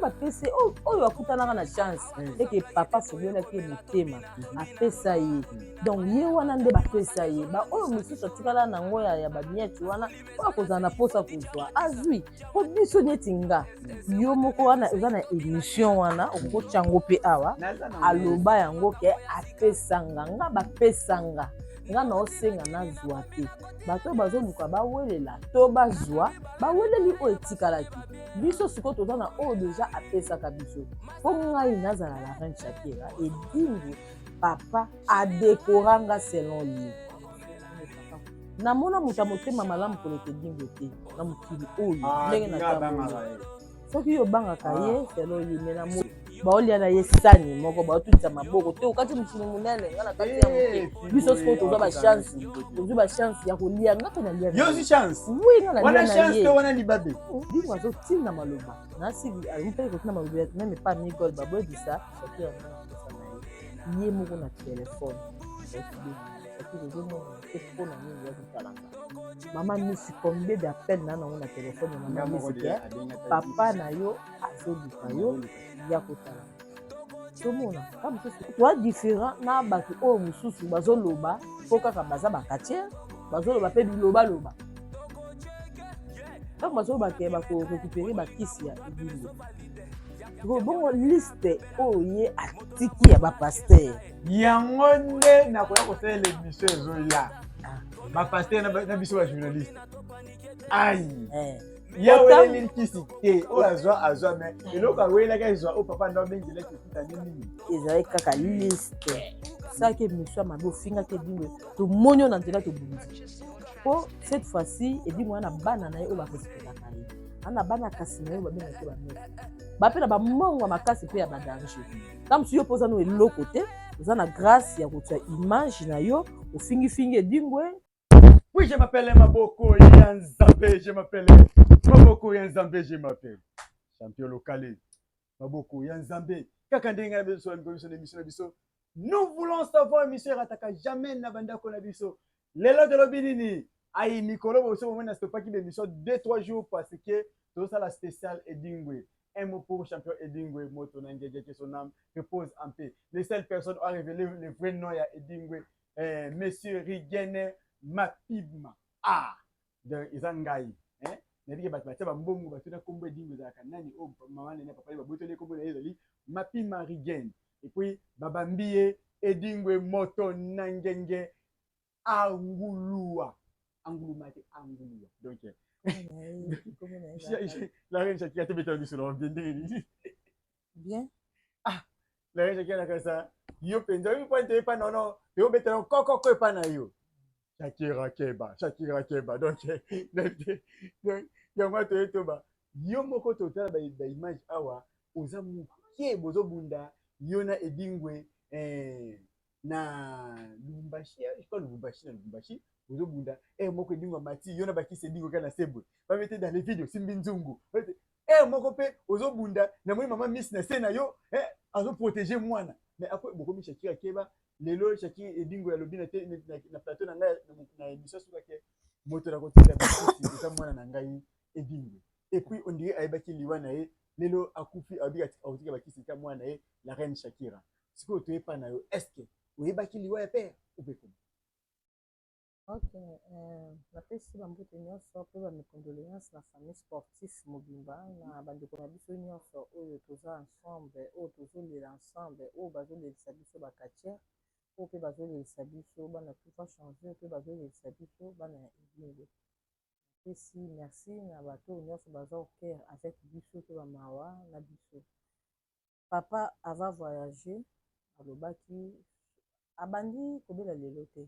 Bapesi oyo akutanaka na chance eke papa afungolaki ye motema, apesa ye. Donc ye wana nde bapesa ye. Baoyo mosusu atikala nango ya bamieti wana, oyo akozala na mposa kozwa, azwi. Mpo biso neti nga, yo moko wana oza na émission wana, okokotya yango mpe awa. Aloba yango ke apesanga nga, bapesanga nga, naosenga nazwa te. Bato oyo bazoluka bawelela to bazwa, baweleli oyo etikalaki. Biso sikoyo toza na oyo déjà apesaka biso. Mpo ngai nazala la reine Shakira, Edingwe papa adekoranga selon ye. Namona moto ya motema malamu koleka Edingwe te na mokili oyo. Ndenge natamboli, soki yo obangaka ye, selon ye. Me na baolia na ye sani moko, baotutisa maboko te. Okati mosuni monene, nga na kati ya moke. Biso sikoyo tozwa bachance, tozwi bachance ya kolia. Nga mpe nalia. Yo chance? Oui, nga nalia na ye. Wana libabe. Bingo azotinda maloba nasi mpe kotinda maloba même pa migol. Baboyebisa Shakira nga na posa na ye, ye moko na telefone. Shakira ozomona te mpona nini ya kotalanga mama Misi? Combien d'appel na nango na telefone ya mama Misi ke papa na yo azoluka yo ya kotala? Tomona ka mosusu toa différent na bato oyo mosusu bazoloba, mpo kaka baza baquartier, bazoloba mpe bilobaloba. Ntango bazoloba ke bakorécupérer bakisi ya Edingwe, bongo liste oyo ye atiki ya bapasteur? Yango nde nakoya kosalela émission ezoya, bapasteur na biso bajournaliste. Ai, ye aweleli kisi te. Oyo azwa, azwa. Mais eloko awelelaki azwa, oyo papa ndo abengelaki, ekutani nini? Ezalaki kaka liste. Osalaki émission ya mabe, ofingaki Edingwe, tomoni oyo na nzela, tobundisi. Mpo cette fois-ci Edingwe wana, bana na ye oyo barespectaka ye, ana bana kasi na ye oyo babengaki bamaître, bape na bambongo ya makasi mpe ya badanger. Ta mosusu yo mpo oza no eloko te, oza na grâce ya kotia image na yo, ofingifingi Edingwe. Oui, je m'appelle Maboko ya Nzambe, je m'appelle Maboko ya Nzambe, je m'appelle champion local Maboko ya Nzambe. Kaka ndenge na biso biso na émission na biso, nous voulons savoir, émission erataka jamais na bandako na biso. Lelo tolobi nini? Ayi mikolo boso bomoni na stopaki bémission 2 3 jours parce que tozosala spécial Edingwe. Un mot pour champion Edingwe Moto na Ngege, que son âme repose en paix. Les seules personnes à révéler le vrai nom ya Edingwe, monsieur Rigene Mapibma. Ah, donc eza ngai, hein? Nayebi ke bato batia bambongo, batuna nkombo Edingwe ezalaka nani. Oyo mama nene, papa ye babotoli, nkombo na ye ezali Mapima Rigene, et puis babambi ye Edingwe Moto na Ngenge Angulua, anguluma te, angulua. Donc la reine Shakira, tobetela biso na bien ndenge nini? Bien. Ah, la reine Shakira, nakasa yo mpenza oyebi mpo ete epa nono eyobetela kokoko epa na yo. Shakira keba, Shakira keba. Donc yango toye toba yo moko, totala baimage awa. Oza moke, bozobunda yo na Edingwe na Lubumbashi, je crois Lubumbashi, na Lubumbashi bozobunda. Moko Edingwe amati yo na bakisi Edingwe kaka na sebwe, babete dans les vidéos, simbi nzungu. Moko mpe ozobunda, namoni mama Miss na se na yo, azoprotéger mwana. Mais après bokomi Shakira keba. Lelo Shakira, Edingwe alobi na te na plateau na ngai na émission suka ke moto na kotinda bakisi eza mwana na ngai Edingwe. Et puis on dirait ayebaki liwa na ye. Lelo akufi, alobi akotika bakisi ka mwana na ye. La reine Shakira, sikoyo toyepa na yo, est ce que oyebaki liwa ya père ou comment? Ok, napesi bambote nyonso mpe bamecondoléance na famille sportif mobimba, na bandeko na biso nyonso oyo toza ensemble, oyo tozolela ensemble, oyo bazolelisa biso bacatcheurs, oyo mpe bazolelisa biso bana tout va changer, mpe bazolelisa biso bana ya Edingwe. Napesi merci na bato oyo nyonso baza au cœur avec biso to bamawa na biso. Papa avant voyager alobaki abandi kobela lelo te.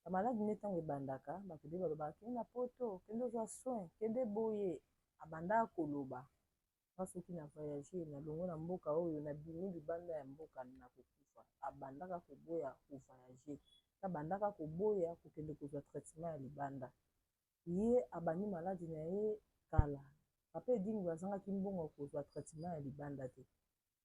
Bamaladi nde ntango ebandaka, bato ebele balobaka: "Kende na poto, kende ozwa soin, kende boye." Abandaka koloba: "Nga soki na voyage, nalongwe na mboka oyo, nabimi libanda ya mboka, nakokufa." Abandaka koboya kovoyage, abandaka koboya kokende kozwa traitement ya libanda. Ye abandi maladi na ye kala. Papa Edingwe azangaki mbongo ya kozwa traitement ya libanda te,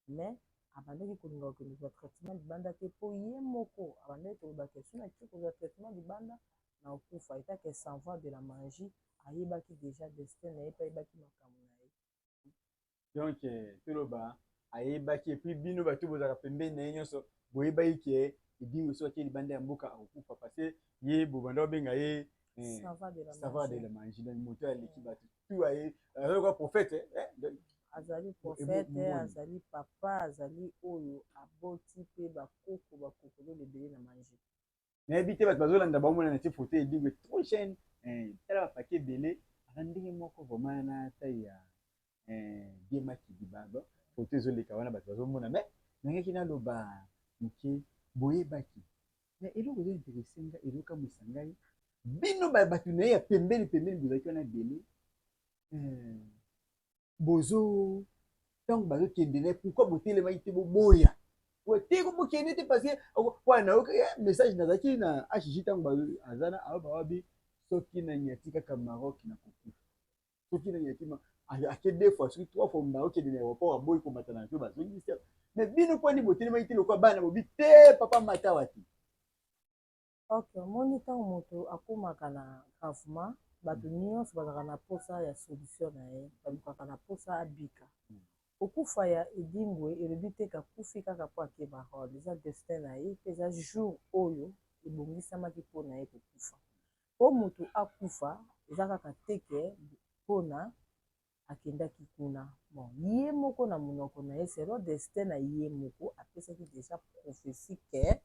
mais abandaki kolinga kokende kozwa traitement libanda te, mpo ye moko abandaki koloba ke soki naki kozwa traitement libanda, na okufa. Etake s'envoie de la magie, ayebaki déjà destin na ye mpe ayebaki makambo na ye. Donc toloba ayebaki, et puis bino bato bozalaka pembeni na ye nyonso boyebaki ke Edingwe soki ake libanda ya mboka akokufa, parce que ye bobanda babenga ye savant de la magie. Donc moto aleki bato tu, aye azali prophète. Azali prophète, azali papa, azali oyo aboti mpe bakoko bakokolo ebele na magie. Nayebi te, bato bazolanda, baomona na tie photo Edingwe trop jeune, tala bapake ebele, aza ndenge moko vraiment na taille ya Diemakidi. Photo ezoleka wana, bato bazomona. Mais nangaki naloba moke, boyebaki, mais eloko eza intéresser nga, ezokamwisa ngai, bino bato na ye ya pembeni pembeni bozalaki wana ebele, bozo ntango bazokende na ye, pourquoi botelemaki te, boboya te, bokende te? Parce que wana nayoki message, nazalaki na HG ntango aza na ayo, bawabi soki nanyati kaka Maroc na kokufa, soki nanyati ake deux fois, soki trois fois baokende na aéroport, aboyi komata na avion, bazongisi. Mais bino mponi botelemaki te lokola bana, bobi te, papa mata wa te? Ok, omoni, ntango moto akomaka na gravement, bato nyonso bazalaka na mposa ya solution na ye, balukaka na mposa abika. Kokufa ya Edingwe elobi te kakufi kaka mpo ake Maroc. Eza destin na ye mpe eza jour oyo ebongisamaki mpona ye kokufa. Mpo moto akufa, eza kaka teke mpona akendaki kuna. Bon, ye moko na monoko na ye, selon destin na ye moko, apesaki déjà prophétie ke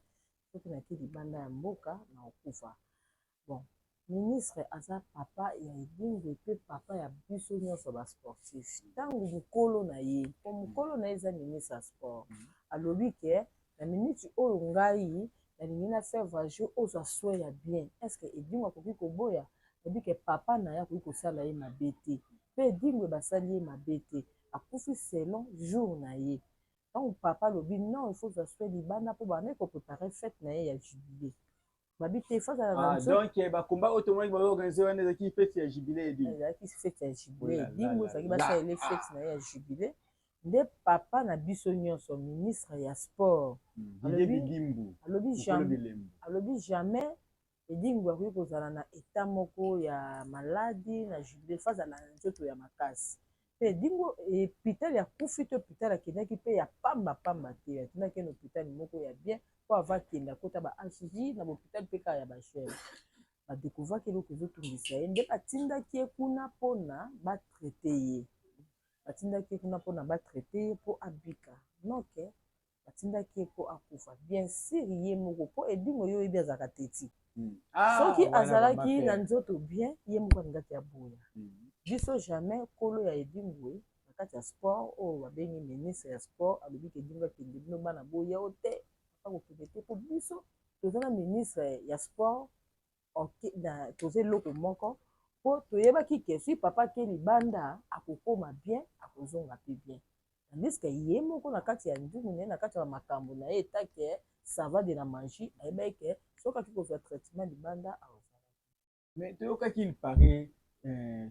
soki nake libanda ya mboka na kokufa. Bon, ministre aza papa ya Edingwe mpe papa ya biso nyonso basportif. Ntango mokolo na ye, mpo mokolo na ye eza ministre ya sport, alobi ke na miniti oyo ngai nalingi na faire voyage, ozwa soin ya bien, est ce que Edingwe akoki koboya? Alobi ke papa na ye akoki kosala ye mabe te, mpe Edingwe basali ye mabe te, akufi selon jour na ye. Ntango papa alobi non, il faut ozwa soin libanda, mpo bandaki kopréparer fête na ye ya jubilé, babi te, faut azala na. Donc bakomba oyo tomonaki baorganiser wana ezalaki fête ya jubilé Edingwe? Ezalaki fête ya jubilé Edingwe, ezalaki basalele fête na ye ya jubilé. Nde papa na biso nyonso, ministre ya sport, alobi jamais Edingwe akoki kozala na état moko ya maladie na jubilé, faut azala na nzoto ya makasi. Mpe Edingwe, hôpital ya kufi to hôpital akendaki mpe ya pamba pamba te, atindaki na hôpital moko ya bien, mpo ava akende akota ba HJ na bahôpital mpe kaka ya bajeunes, badécouvraki eloko ezotungisa ye, nde batindaki ye kuna mpona batraiter ye. Batindaki ye kuna mpona batraiter ye mpo abika, noke batindaki ye mpo akufa. Bien sûr, ye moko, mpo Edingwe, yo oyebi, azalaka teti. Soki azalaki na nzoto bien, ye moko alingaki aboya. Biso jamais, nkolo ya Edingwe na kati ya sport oyo babengi ministre ya sport alobi ke Edingwe akende, bino bana boya o te, papa kokende te, mpo biso toza na ministre ya sport, toza eloko moko, mpo toyebaki ke soki papa ake libanda akokóma bien, akozonga mpe bien. Tandis que ye moko na kati ya ndungu na ye, na kati ya makambo na ye, etake savant de la magie, ayebaki ke soki aki kozwa traitement libanda, akozala. Mais toyokaki, il paraît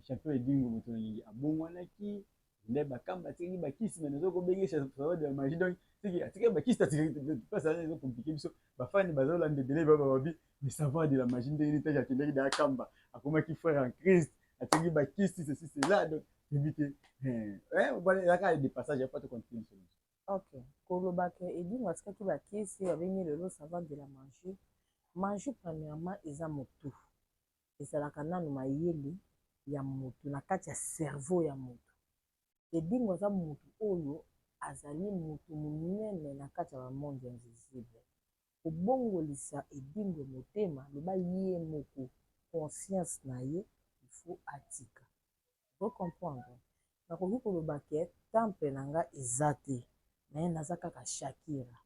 champion Edingwe moto nalingi abongwanaki nde bakamba, atikaki bakisi. Mais nazo kobenge savant de la magie, donc soki atikaki bakisi, atikaki place wana, ezocompliquer biso. Bafani bazolanda ebele, bababi: mais savant de la magie, ndenge nini taki akendaki da akamba, akomaki frère en Christ, atikaki bakisi, ceci cela? Donc yebi te, ezaka de passage, ya pas tocontinue biso. Ok, koloba ke Edingwe atikaki bakisi, babengi lelo savant de la magie. Magie, premièrement, eza motu, ezalaka nanu mayele ya motu na kati ya cerveau ya motu. Edingwe aza motu oyo azali motu monene na kati ya bamonde invisible. Kobongolisa Edingwe motema, loba ye moko conscience na ye, il faut atika ocomprendre. Nakoki koloba ke temple na nga eza te, me naza kaka Shakira.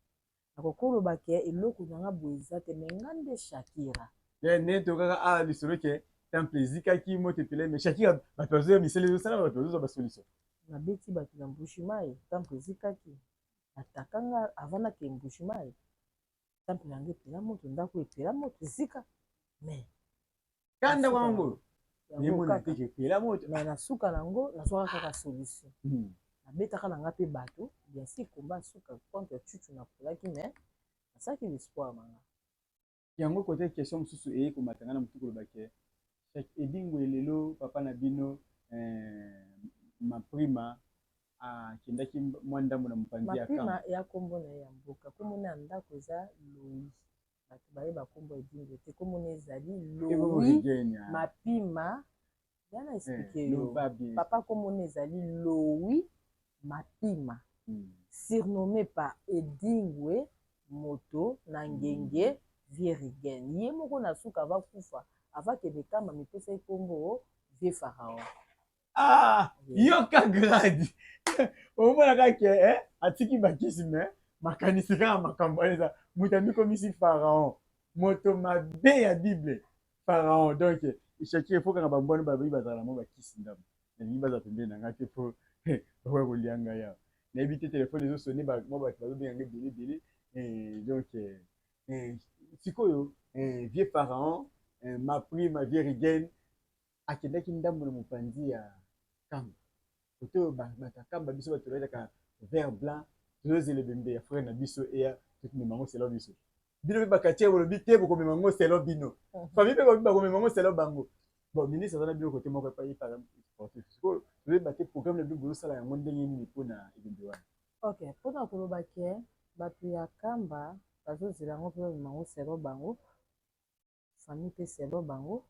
Nakoki koloba ke eloko na nga boye eza te, me nga nde Shakira. Nde tokaka awa lisolo ke temple ezikaki, moto epele, mais Shakira, bato bazoya, misala ezosala, bato bazozwa basolution. Nabeti bato na Mbuji-Mayi, temple ezikaki, atakanga avant nake Mbuji-Mayi, temple yango epela moto, ndako epela moto, ezika, mais Kanda wango yemona teke epela moto. Mais na suka nango nazwaka kaka solution. Nabetaka na nga mpe bato, bien sûr, komba suka contre Chuchu, napolaki, mais nasalaki l'espoir na nga. Yango kote question mosusu eye komata nga na motu, koloba ke Edingwe lelo papa na bino, Maprima. Akendaki mwa ndambo na mopanzi ya Mapima ya nkombo na ye ya mboka. Nkombo na ya ndako eza Loi. Bato bayeba nkombo Edingwe te. Nkombo na ezali Loi Mapima. Ya na expliquer yo. Papa, nkombo na ezali Loi Mapima, surnommé par Edingwe Moto na Ngenge, Vieux Rigen. Ye moko na suka ava kufa, ava kende kamba, mipesa ye nkombo Vieux Pharaon. Ah, yoka grade omonaka ke atiki bakisi, me makanisi kaka makambo wana. Eza moto amikomisi pharaon, moto mabe ya Bible, pharaon. Donc Shakir, faut kaka bambwana babi bazala mo bakisi ndambo. Nalingi baza pembeni na ngai te po bakoya kolia ngai awa. Nayebi te, telefone ezosone, mwa bato bazobenga ngai ebele ebele. Donc sikoyo Vieux Pharaon Maprima, Vieux Rigen akendaki ndambo na mopanzi ya Kamba, kote oyo bato ya Kamba, biso bato tolataka vert blanc, tozozela ebembe ya frère na biso eya, tokomema yango selon biso. Bino mpe baquartier bolobi te, bokomema yango selon bino. Famille mpe balobi bakomema yango selon bango. Bon, ministre aza na bino kote moko epai par sportif. Sikoyo toyeba te, programme na bino bozosala yango ndenge nini mpona ebembe wana? Ok, mpona koloba ke bato ya Kamba bazozela yango mpe bamema yango selon bango, famille mpe selon bango,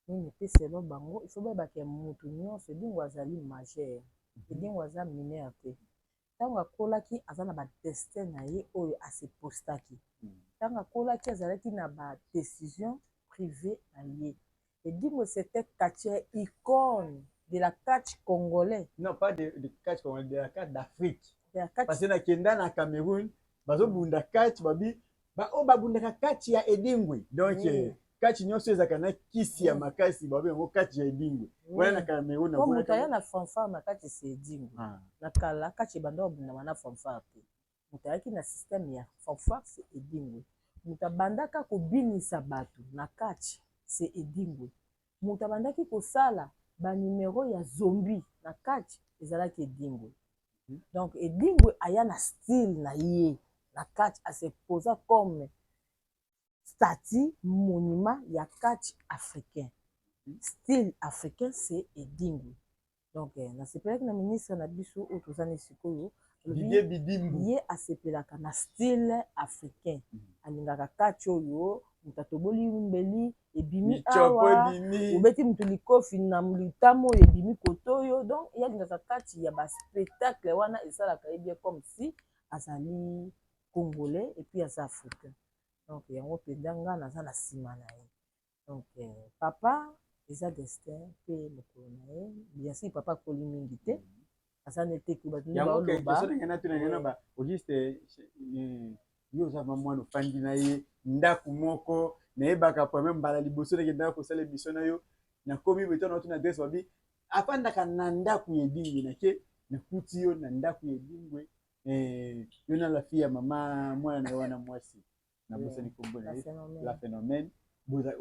nini mpe selon bango. Il faut bayeba ke motu nyonso, Edingwe azali majeur, Edingwe aza mineur te. Ntango akolaki, aza na badestin na ye oyo asepostaki. Ntango akolaki, azalaki na badécision privé na ye. Edingwe, c'était catcheur, icône de la catch congolais. Non, pas de catch congolais, de la catch d'Afrique. De la catch. Parce que nakenda na Cameroun, bazobunda catch, babi baoyo babundaka catch ya Edingwe. Donc catch nyonso ezalaka na kisi ya makasi, babi yango catch ya Edingwe wana na Cameroun. Po moto aya na fanfare na kati, se Edingwe. Na kala, catch ebanda babundama na fanfare te. Moto ayaki na système ya fanfare, se Edingwe. Moto abandaka kobinisa bato na catch, se Edingwe. Moto abandaki kosala banumero ya zombi na catch, ezalaki Edingwe. Donc Edingwe aya na style na ye na catch, aseposa comme statue monument ya catch africain. Style africain, c'est Edingwe. Donc nasepelaki na ministre na biso oyo toza na sikoyo. Didier Bidimbu. Ye asepelaka na style africain, alingaka catch oyo moto atoboli mbeli, ebimi awa, obeti moto likofi na litama oyo, ebimi kote oyo. Donc ye alingaka kati ya baspectacle wana, esalaka ye bien, comme si azali congolais et puis aza africain. Donc yango mpenza nga naza na nsima na ye. Donc papa eza destin mpe mokolo na ye. Bien sûr, papa akoli mingi te, aza nete bato nde baoloba. Auguste, yo oza ma mwana, ofandi na ye ndako moko. Nayebaka premier mbala liboso nakendaka kosala émission na yo, nakomi boye, tona otuna adresse, babi afandaka na ndako ya Edingwe. Nake, nakuti yo na ndako ya Edingwe, yo na la fille ya mama mwana na ye wana mwasi, nabosani kombo na ye, la phénomène.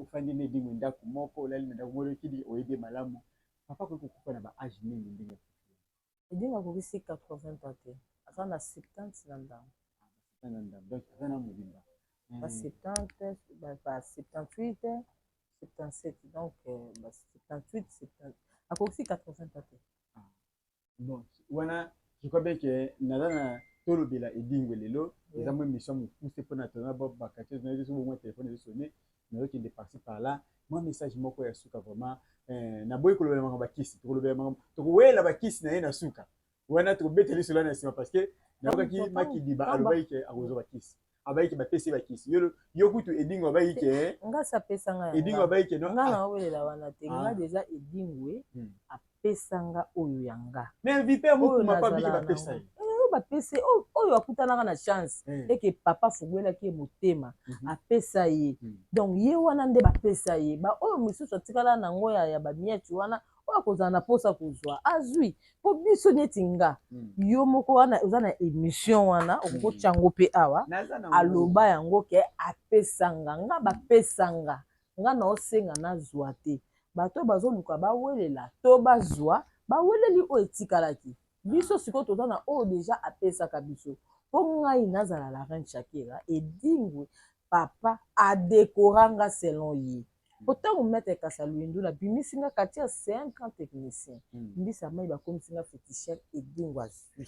Ofandi na Edingwe ndako moko, olali na ndako moko, okidi oyebi malamu. Papa akoki kokufa na ba âge nini ndenge? Edingwe akokisi 80 ans te, aza na 70 na ndambo. Donc aza na mobimba. Ba 70, ba 78, 77, donc ba 78, 70, akokisi 80 ans te. Bon, wana je crois bien que naza na tolobela Edingwe lelo. Eza mwa émission mokuse mpona tona baquartier so bongo. Telefone ezosone, nazokende par-ci par-là. Mwa message moko ya suka vraiment. Naboyi kolobela makambo bakisi, tokolobela makambo, tokowela bakisi na ye na suka wana, tokobeta lisolo na nsima, parce que nayokaki Makidiba alobaki ke akozwa bakisi, abayiki bapesi bakisi. Yo kutu Edingwe abayiki ke Nga si apesanga. Edingwe abayiki ke nga nawelela wana te. Nga déjà, Edingwe apesanga oyo ya nga. Mais viper mokuma pa biki bapesa ye. Oyo bapesi, oyo akutanaka na chance eke papa afungwelaki ye motema, apesa ye. Donc ye wana nde bapesa ye. Baoyo mosusu atikala nango ya bamieti wana, oyo akozala na mposa kozwa, azwi. Mpo biso neti nga, yo moko wana oza na émission wana, okokotia yango mpe awa. Aloba yango ke apesanga nga, bapesanga nga, naosenga nazwa te. Bato oyo bazoluka bawelela to bazwa, baweleli oyo etikalaki. Biso sikoyo toza na oyo déjà apesaka biso. Mpo ngai nazala la reine Shakira, Edingwe papa adekoranga selon ye. Po ntango maître Kasa Lwindula abimisi nga kati ya c'est un grand technicien. Mbisa mai bakomisi nga féticheur, Edingo azwi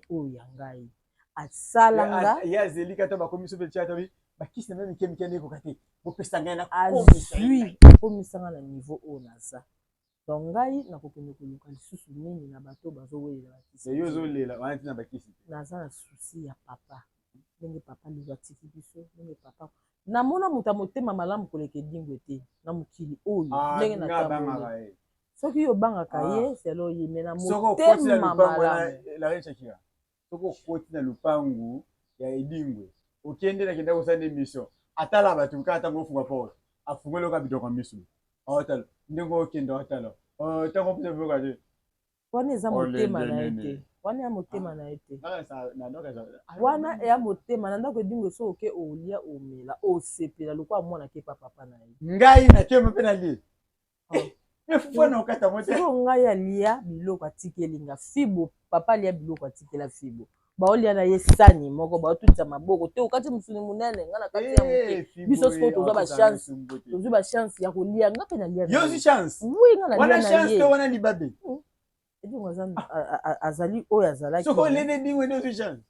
oyo ya ngai asala nga. Ye azeli kata bakomisi mpe tia tabi bakisi na mike mike nde ekoka te, bopesa ngai na azwi akomisa nga na niveau oyo naza. Donc ngai nakokende koluka lisusu nini na bato bazowelela bakisi? Yo ozolela wana ntina bakisi te. Naza na souci ya papa, ndenge papa lelo atiki biso, ndenge papa namona moto ya motema malamu koleka Edingwe te na mokili oyo. Ndenge natamboli, soki yo obangaka ye, selo ye me na motema malamu. La reine Shakira, soki okoti na lupangu ya Edingwe, okende, nakenda kosala nde émission, atala bato kaka ntango ofunga porte, afungoli oka bidoko miso, aotala ndenge okende, aotala ntango opesa biboka te. Wana eza motema na ye te, wana ya motema na ye te, wana eya motema na ndako. Edingwe, soki oke, olia, omela, osepela lokola mwana kepa papa na ye. Ngai nakema mpe nalie fufu na okata mo te. Sikoyo ngai alia biloko atikeli nga fibo, papa alia biloko atikela fibo, baolia na ye sani moko, baotutisa maboko te. Okati mosuni monene, nga na kati ya moke. Biso sikoyo tozwa bachance, tozwi bachance ya kolia, nga mpe nalia. Yo ozwi chance? Oui, nga nalia na ye. Wana libabe. Edingo azali oyo azalaki. Soki olene Edingwe nde ozwi chance.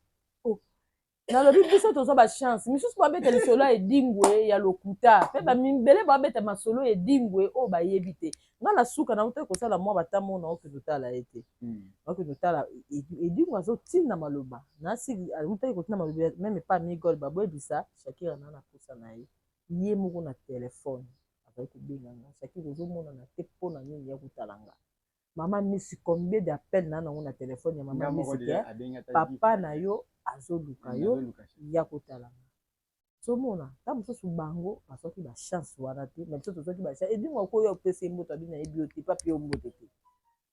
Nalobi biso tozwa bachance. Misusu babeta lisolo ya Edingwe ya lokuta, mpe bamibele babeta masolo ya Edingwe oyo bayebi te. Nga na suka nauta kosala mwa batamo, naokende otala ye te, naokende otala Edingwe, azotinda maloba nasi, autaki kotinda maloba même epa Migol, baboyebisa Shakira na posa na ye. Ye moko na telefone azali kobenga nga: "Shakira, ozomonana te, mpo na nini? Ya kotala nga." Mama Misi, combien d'appel na nango na telefone ya mama Misi ke papa na yo azoluka yo, ya kotala nga. Ozomona, ntango mosusu bango bazwaki bachance wana te, mais biso tozwaki bachance. Edingo akoyo opesa ye mboto, abi nayebi yo te, papi yo mbote te.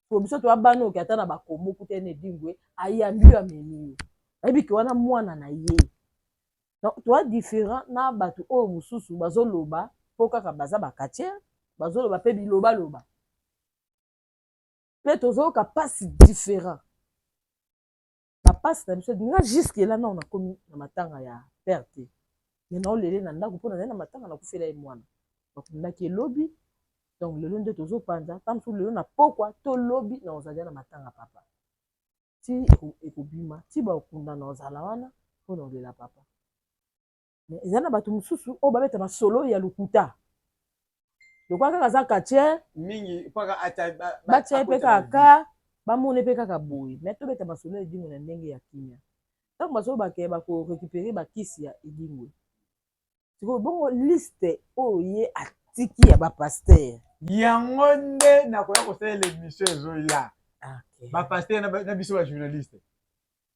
Po biso toya bana oke, ata na bakombo kuta ye na Edingwe, ayambi yo, amemi yo, ayebi ke wana mwana na ye. Donc toa différent na bato oyo mosusu bazoloba mpo kaka baza bacatcheurs, bazoloba mpe bilobaloba, mpe tozoyoka mpasi différent. Bapasi na biso, nga jusque là nao nakomi na matanga ya père te, mais naolele na ndako mpo nazali na matanga, nakufela ye mwana, bakundaki elobi. Donc lelo nde tozopanza ta mosusu, lelo na pokwa to lobi na ozali na matanga papa ti ekobima ti bakunda, na ozala wana mpona olela papa. Mais eza na bato mosusu oyo babeta masolo ya lokuta lokola kaka aza catcheur. Mingi. Batia ye mpe kaka ka bamona mpe kaka boye. Mais tobeta masolo ya Edingwe na ndenge ya kimia. Ntango bazoyo bakee bakorécupérer bakisi ya Edingwe sikoyo, bongo liste oyo ye atiki ya bapasteur? Yango nde nakoya kosalela émission ezoya, bapasteur na biso bajournaliste.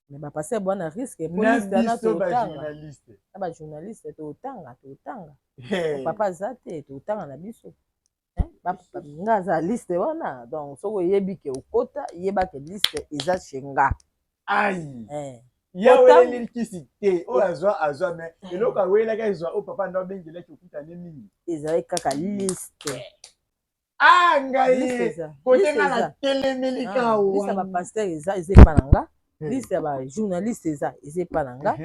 Mais bapasteur bwana risque. Na biso bajournaliste. Na bajournaliste totanga, totanga papa aza te, totanga na biso nga aza liste wana. Donc soki oyebi ke okota, yeba ke liste eza chez nga. Ai, ye aweleli kisi te, oyo azwa azwa, mais eloko awelaki azwa oyo papa ndo abengelaki okutane mingi. Ezali kaka liste. Ah, ngai kote nga na telemeli ka. Liste ya bapasteur eza epa na nga, liste ya bajournaliste eza epa na nga.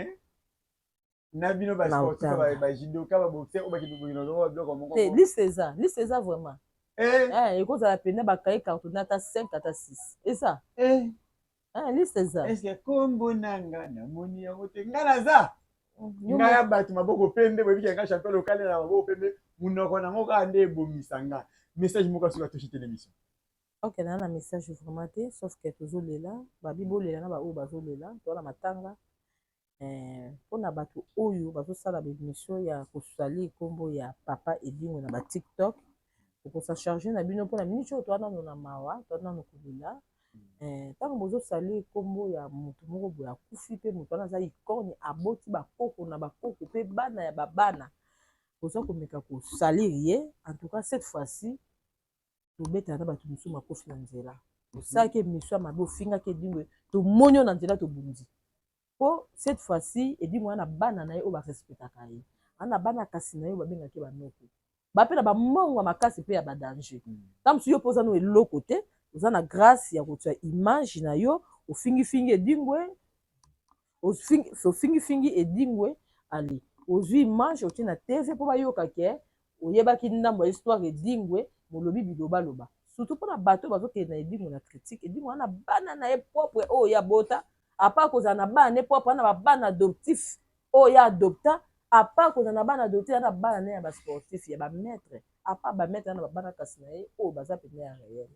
Na bino basportif, bajudoka, baboxer oyo bakende biloko moko. Te, liste eza vraiment, ekozala pene bakaye carton ata 5 ata 6 eza liste eza. Est-ce kombo na nga namoni yango te? Nga naza ngai ya bato maboko pembe, boyebi nga champion local na maboko pembe, monoko nango kaka nde ebomisa nga. Message moko asuka, toshite l'émission. Ok, naa na message vraiment te, sauf que tozolela, babi bolela na baoyo bazolela, toza na matanga mpona bato oyo bazosala baémission ya kosali nkombo ya papa Edingwe na baTikTok. Okosa charge na bino mpona miniti oyo toza nano na mawa, toza nano kolela. Ntango bozosali nkombo ya motu moko boye akufi, mpe moto wana aza icône, aboti bakoko na bakoko mpe bana ya babana, boza komeka kosalir ye. En tout cas, cette fois-ci tobetaka na bato mosusu makofi na nzela. Osalaki émission ya mabe, ofingaki Edingwe, tomoni oyo na nzela, tobundi. Mpo cette fois-ci Edingwe wana na bana na ye oyo barespectaka ye, ana na bana kasi na ye oyo babengaki banoko, bape na bamongo ya makasi mpe ya badanger. Ntango mosusu yo mpo oza no eloko te, oza na grâce ya kotia image na yo, ofingifingi Edingwe, ofingifingi Edingwe, ale ozwi image, otie na TV mpo bayoka ke. Oyebaki ndambo ya histoire Edingwe, molobi bilobaloba, surtout mpona bato oyo bazokende na Edingwe na critique. Edingwe wana bana na ye propre oyo ya bota, à part kozala na bana ne propre wana, babana adoptif oyo ya adopta, à part kozala na bana adoptif wana, bana ne ya basportif, ya bamaître, à part bamaître wana, babana kasi na ye oyo baza pene ya réel.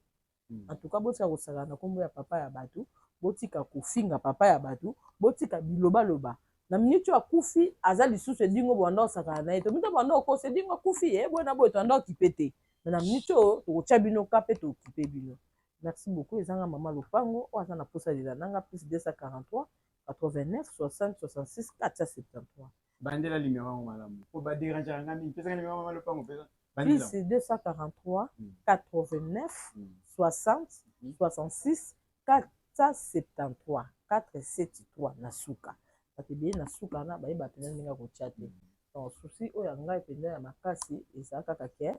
En tout cas, botika kosakana na nkombo ya papa ya bato, botika kofinga papa ya bato, botika bilobaloba. Na miniti oyo akufi, aza lisusu Edingo. Bwanda osakana na ye, tomita bwanda okosa Edingo akufi ye boye na boye, toanda okipe te. Me na miniti oyo tokotya bino ka mpe tookipe bino. Merci beaucoup. Ezanga mama lopango oyo aza na posa lela nanga, +243 89 60 66 473. Bandela numéro yango malamu po baderangeaka nga mingi. Pesaka numéro mama lopango pesa. +243 89 60 66 473, 473 na suka. Bato ebele na suka wana bayeba mpenza ndenge ya kotia te. Donc souci oyo ya ngai mpenza ya makasi eza kaka ke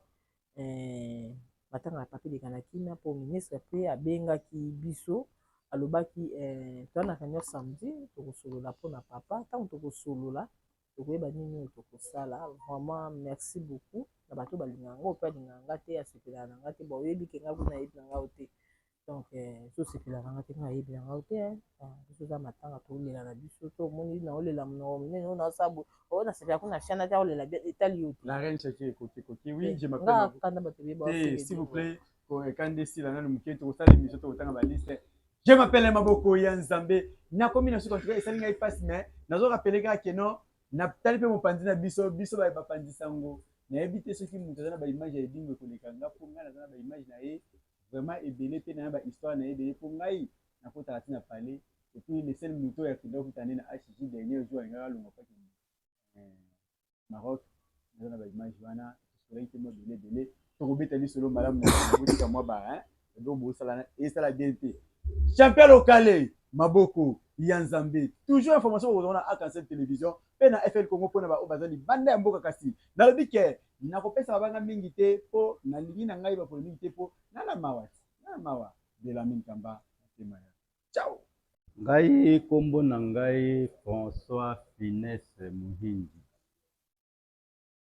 matanga ya papa eleka na kimia, mpo ministre mpe abengaki biso, alobaki toza na réunion samedi, tokosolola mpona papa. Ntango tokosolola, tokoyeba nini oyo tokosala. Vraiment, merci beaucoup na bato balingaka ngo mpe alingaka nga te, asepelaka na nga te. Bon, oyebi ke nga kuna ayebi na nga te, donc tosepelaka nga te, nga ayebi na nga te. Biso oza matanga, tolela na biso, to omoni naolela monoko monene oyo naosala boye, oyo nasepela kuna fiana te, aolela etali yo te. La reine Chaki ekoki ekoki, oui, je m'appelle nga kanda bato ebeba. S'il vous plaît, kande esila nanu moke, tokosala émission, tokotanga baliste. Je m'appelle Maboko ya Nzambe. Nakomi na suka. En tout cas, esali ngai mpasi, mais nazorappeler kaka ke non, natali mpe mopanzi na biso, biso bapanzisa yango. Nayebi te soki moto aza na baimage ya Edingo ekoleka nga, mpo ngai naza na baimage na ye vraiment ebele, mpe na bahistoire na ye ebele, mpo ngai nakotaka ntina palais. Et puis le seul moto oyo akenda kokutana nde na HG dernier jour alingaka alongwa paki Maroc, naza na baimage wana. Tosolaki te mwa ebele ebele, tokobeta lisolo malamu na botika mwa ba biloko bosala esala bien te. Champion lokale, maboko ya Nzambe toujours. Information bokozwa na Arc-en-Ciel Télévision mpe na FL Congo mpona baoyo baza libanda ya mboka. Kasi nalobi ke nakopesa babanga mingi te, mpo nalingi na ngai bapolémique te, mpo nana mawa ti nana mawa. Belamine Kamba motema ya ciao. Ngai, nkombo na ngai François Finesse Muhindi,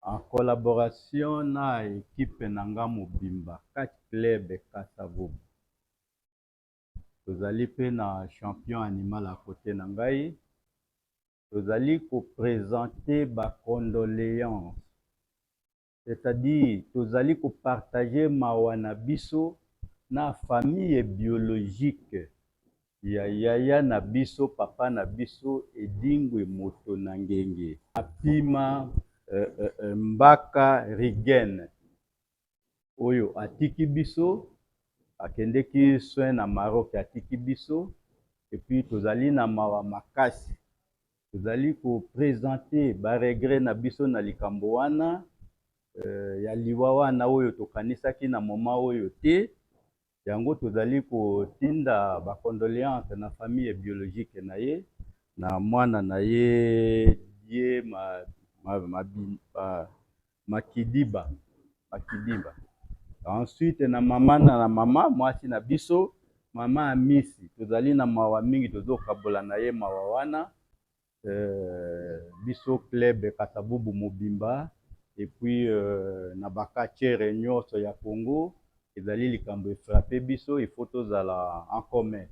en collaboration na équipe na nga mobimba Catch Club Kasavubu. Tozali mpe na champion animal à côté na ngai. Tozali koprésenter bacondoléance, c'est-à-dire tozali kopartager mawa na biso na famille biologique ya yaya na biso, papa na biso Edingwe Moto na Ngenge Apima Mbaka Rigen, oyo atiki biso, akendeki soin na Maroc, atiki biso. Et puis tozali na mawa makasi, tozali koprésenter baregret na biso na likambo wana ya liwa wana oyo tokanisaki na moment oyo te. Yango tozali kotinda bacondoléance na famille biologique na ye, na mwana na ye die ma, ma, ma, ma, Makidiba Makidiba, ensuite na mama na mama mwasi na biso, mama Amisi. Tozali na mawa mingi, tozokabola na ye mawa wana, biso club Kasavubu mobimba, et puis na bacatcheurs nyonso ya Congo. Ezali likambo efrapper biso, il faut tozala en commun.